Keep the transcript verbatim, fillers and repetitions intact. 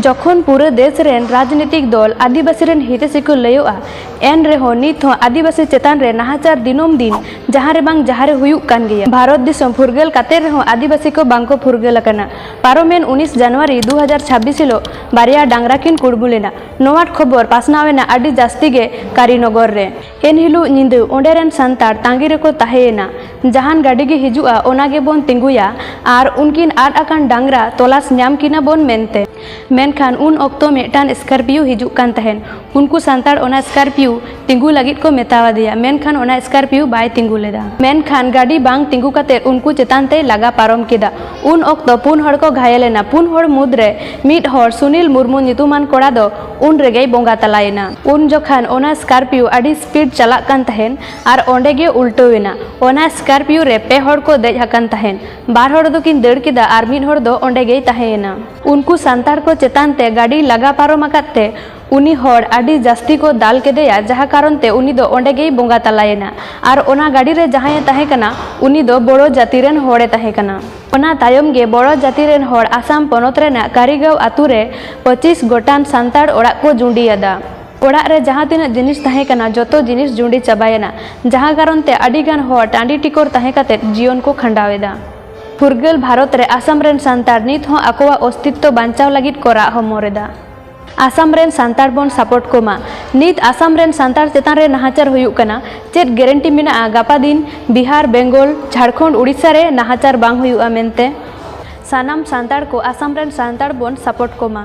ᱡᱚᱠᱷᱚᱱ ᱯᱩᱨᱟᱹ ᱫᱮᱥ ᱨᱮᱱ ᱨᱟᱡᱽᱱᱤᱛᱤᱠ ᱫᱚᱞ ᱟᱹᱫᱤᱵᱟᱹᱥᱤ ᱨᱮᱱ ᱦᱤᱛᱟᱹᱥᱤ ᱠᱚ ᱞᱟᱹᱭᱚᱜᱼᱟ, ᱮᱱ ᱨᱮᱦᱚᱸ ᱱᱤᱛ ᱦᱚᱸ ᱟᱹᱫᱤᱵᱟᱹᱥᱤ ᱪᱮᱛᱟᱱ ᱨᱮ ᱱᱟᱦᱟᱪᱟᱨ ᱫᱤᱱᱟᱹᱢ ᱫᱤᱱ ᱡᱟᱦᱟᱸ ᱨᱮ ᱵᱟᱝ ᱡᱟᱦᱟᱸ ᱨᱮ ᱦᱩᱭᱩᱜ ᱠᱟᱱ ᱜᱮᱭᱟ᱾ ᱵᱷᱟᱨᱚᱛ ᱫᱤᱥᱚᱢ ᱯᱷᱩᱨᱜᱟᱹᱞ ᱠᱟᱛᱮ ᱨᱮᱦᱚᱸ ᱟᱹᱫᱤᱵᱟᱹᱥᱤ ᱠᱚ ᱵᱟᱝ ᱠᱚ ᱯᱷᱩᱨᱜᱟᱹᱞ ᱟᱠᱟᱱᱟ᱾ ᱯᱟᱨᱚᱢᱮᱱ ᱩᱱᱤᱥ ᱡᱟᱱᱩᱣᱟᱨᱤ ᱫᱩ ᱦᱟᱡᱟᱨ ᱪᱷᱟᱵᱵᱤᱥ ᱦᱤᱞᱚᱜ ᱵᱟᱨᱭᱟ ᱰᱟᱝᱨᱟ ᱠᱤᱱ ᱠᱩᱲᱵᱩ ᱞᱮᱱᱟ᱾ ᱱᱚᱣᱟ ᱠᱷᱚᱵᱚᱨ ᱯᱟᱥᱱᱟᱣ ᱮᱱᱟ ᱟᱹᱰᱤ ᱡᱟᱹᱥᱛᱤ ᱜᱮ ᱠᱟᱨᱤᱱᱚᱜᱚᱨ ᱨᱮ᱾ ᱮᱱ ᱦᱤᱞᱚᱜ ᱧᱤᱫᱟᱹ ᱚᱸᱰᱮ ᱨᱮᱱ ᱥᱟᱱᱛᱟᱲ ᱛᱟᱸᱜᱤ ᱨᱮᱠᱚ ᱛᱟᱦᱮᱸᱭᱮᱱᱟ, ᱡᱟᱦᱟᱱ ᱜᱟᱹᱰᱤ ᱜᱮ ᱦᱤᱡᱩᱜᱼᱟ, ᱚᱱᱟ ᱜᱮᱵᱚᱱ ᱛᱤᱸᱜᱩᱭᱟ ᱟᱨ ᱩᱱᱠᱤᱱ ᱟᱫ ᱟᱠᱟᱱ ᱰᱟᱝᱨᱟ ᱛᱚᱞᱟᱥ ᱧᱟᱢ ᱠᱤᱱᱟ ᱵᱚᱱ ᱢᱮᱱᱛᱮ᱾ ᱢᱮᱱᱠᱷᱟᱱ ᱩᱱ ᱚᱠᱛᱚ ᱢᱤᱫᱴᱟᱝ ᱥᱠᱚᱨᱯᱤᱭᱳ ᱦᱤᱡᱩᱜ ᱠᱟᱱ ᱛᱟᱦᱮᱸᱱ᱾ ᱩᱱᱠᱩ ᱥᱟᱱᱛᱟᱲ ᱚᱱᱟ ᱥᱠᱚᱨᱯᱤᱭᱳ ᱛᱤᱸᱜᱩ ᱞᱟᱹᱜᱤᱫ ᱠᱚ ᱢᱮᱛᱟᱣᱟᱫᱮᱭᱟ, ᱢᱮᱱᱠᱷᱟᱱ ᱚᱱᱟ ᱥᱠᱚᱨᱯᱤᱭᱳ ᱵᱟᱭ ᱛᱤᱸᱜᱩ ᱞᱮᱫᱟ᱾ ᱢᱮᱱᱠᱷᱟᱱ ᱜᱟᱹᱰᱤ ᱵᱟᱝ ᱛᱤᱸᱜᱩ ᱠᱟᱛᱮᱫ ᱩᱱᱠᱩ ᱪᱮᱛᱟᱱ ᱛᱮᱭ ᱞᱟᱜᱟ ᱯᱟᱨᱚᱢ ᱠᱮᱫᱟ᱾ ᱩᱱ ᱚᱠᱛᱚ ᱯᱩᱱ ᱦᱚᱲ ᱠᱚ ᱜᱷᱟᱭᱮᱞ ᱮᱱᱟ᱾ ᱯᱩᱱ ᱦᱚᱲ ᱢᱩᱫᱽᱨᱮ ᱢᱤᱫ ᱦᱚᱲ ᱥᱩᱱᱤᱞ ᱢᱩᱨᱢᱩ ᱧᱩᱛᱩᱢᱟᱱ ᱠᱚᱲᱟ ᱫᱚ ᱩᱱ ᱨᱮᱜᱮᱭ ᱵᱚᱸᱜᱟ ᱛᱟᱞᱟᱭᱮᱱᱟ᱾ ᱩᱱ ᱡᱚᱠᱷᱟᱱ ᱚᱱᱟ ᱥᱠᱚᱨᱯᱤᱭᱳ ᱟᱹᱰᱤ ᱥᱯᱤᱰ ᱪᱟᱞᱟᱜ ᱠᱟᱱ ᱛᱟᱦᱮᱸᱱ ᱟᱨ ᱚᱸᱰᱮ ᱜᱮ ᱩᱞᱴᱟᱹᱣ ᱮᱱᱟ᱾ ᱚᱱᱟ ᱥᱠᱚᱨᱯᱤᱭᱳ ᱨᱮ ᱯᱮ ᱦᱚᱲ ᱠᱚ ᱫᱮᱡ ᱟᱠᱟᱱ ᱛᱟᱦᱮᱸᱱ᱾ ᱵᱟᱨ ᱦᱚᱲ ᱫᱚᱠᱤᱱ ᱫᱟᱹᱲ ᱠᱮᱫᱟ ᱟᱨ ᱢᱤᱫ ᱦᱚᱲ ᱫᱚ ᱚᱸᱰᱮ ᱜᱮᱭ ᱛᱟᱦᱮᱸᱭᱮᱱᱟ᱾ ᱩᱱᱠᱩ ᱥᱟᱱᱛᱟᱲ ᱠᱚ ᱪᱮᱛᱟᱱ ᱛᱮ ᱜᱟᱹᱰᱤ ᱞᱟᱜᱟ ᱯᱟᱨᱚᱢ ᱟᱠᱟᱫ ᱛᱮ ᱩᱱᱤ ᱦᱚᱲ ᱟᱹᱰᱤ ᱡᱟᱹᱥᱛᱤ ᱠᱚ ᱫᱟᱞ ᱠᱮᱫᱮᱭᱟ, ᱡᱟᱦᱟᱸ ᱠᱟᱨᱚᱱ ᱛᱮ ᱩᱱᱤ ᱫᱚ ᱚᱸᱰᱮ ᱜᱮᱭ ᱵᱚᱸᱜᱟ ᱛᱟᱞᱟᱭᱮᱱᱟ᱾ ᱟᱨ ᱚᱱᱟ ᱜᱟᱹᱰᱤ ᱨᱮ ᱡᱟᱦᱟᱸᱭᱮ ᱛᱟᱦᱮᱸ ᱠᱟᱱᱟ, ᱩᱱᱤ ᱫᱚ ᱵᱚᱲᱚ ᱡᱟᱹᱛᱤ ᱨᱮᱱ ᱦᱚᱲᱮ ᱛᱟᱦᱮᱸ ᱠᱟᱱᱟ᱾ ᱚᱱᱟ ᱛᱟᱭᱚᱢ ᱜᱮ ᱵᱚᱲᱚ ᱡᱟᱹᱛᱤ ᱨᱮᱱ ᱦᱚᱲ ᱟᱥᱟᱢ ᱯᱚᱱᱚᱛ ᱨᱮᱱᱟᱜ ᱠᱟᱨᱤᱜᱟᱸᱣ ᱟᱛᱳ ᱨᱮ ᱯᱚᱸᱪᱤᱥ ᱜᱚᱴᱟᱝ ᱥᱟᱱᱛᱟᱲ ᱚᱲᱟᱜ ᱠᱚ ᱡᱩᱸᱰᱤᱭᱟᱫᱟ᱾ ᱚᱲᱟᱜ ᱨᱮ ᱡᱟᱦᱟᱸ ᱛᱤᱱᱟᱹᱜ ᱡᱤᱱᱤᱥ ᱛᱟᱦᱮᱸ ᱠᱟᱱᱟ, ᱡᱚᱛᱚ ᱡᱤᱱᱤᱥ ᱡᱩᱸᱰᱤ ᱪᱟᱵᱟᱭᱮᱱᱟ, ᱡᱟᱦᱟᱸ ᱠᱟᱨᱚᱱ ᱛᱮ ᱟᱹᱰᱤ ᱜᱟᱱ ᱦᱚᱲ ᱴᱟᱺᱰᱤ ᱴᱤᱠᱚᱨ ᱛᱟᱦᱮᱸ ᱠᱟᱛᱮ ᱡᱤᱭᱚᱱ ᱠᱚ ᱠᱷᱟᱸᱰᱟᱣ ᱮᱫᱟ᱾ ᱯᱷᱩᱨᱜᱟᱹᱞ ᱵᱷᱟᱨᱚᱛ ᱨᱮ ᱟᱥᱟᱢ ᱨᱮᱱ ᱥᱟᱱᱛᱟᱲ ᱱᱤᱛ ᱦᱚᱸ ᱟᱠᱚᱣᱟᱜ ᱚᱥᱛᱤᱛᱛᱚ ᱵᱟᱧᱪᱟᱣ ᱞᱟᱹᱜᱤᱫ ᱠᱚ ᱨᱟᱜ ᱦᱚᱢᱚᱨ ᱮᱫᱟ᱾ ᱟᱥᱟᱢ ᱨᱮᱱ ᱥᱟᱱᱛᱟᱲ ᱵᱚᱱ ᱥᱟᱯᱳᱨᱴ ᱠᱚᱢᱟ᱾ ᱱᱤᱛ ᱟᱥᱟᱢ ᱨᱮᱱ ᱥᱟᱱᱛᱟᱲ ᱪᱮᱛᱟᱱ ᱨᱮ ᱱᱟᱦᱟᱪᱟᱨ ᱦᱩᱭᱩᱜ ᱠᱟᱱᱟ, ᱪᱮᱫ ᱜᱮᱨᱮᱱᱴᱤ ᱢᱮᱱᱟᱜᱼᱟ ᱜᱟᱯᱟ ᱫᱤᱱ ᱵᱤᱦᱟᱨ, ᱵᱮᱝᱜᱚᱞ, ᱡᱷᱟᱲᱠᱷᱚᱸᱰ, ᱩᱲᱤᱥᱥᱟ ᱨᱮ ᱱᱟᱦᱟᱪᱟᱨ ᱵᱟᱝ ᱦᱩᱭᱩᱜᱼᱟ ᱢᱮᱱᱛᱮ? ᱥᱟᱱᱟᱢ ᱥᱟᱱᱛᱟᱲ ᱠᱚ ᱟᱥᱟᱢ ᱨᱮᱱ ᱥᱟᱱᱛᱟᱲ ᱵᱚᱱ ᱥᱟᱯᱳᱨᱴ ᱠᱚᱢᱟ᱾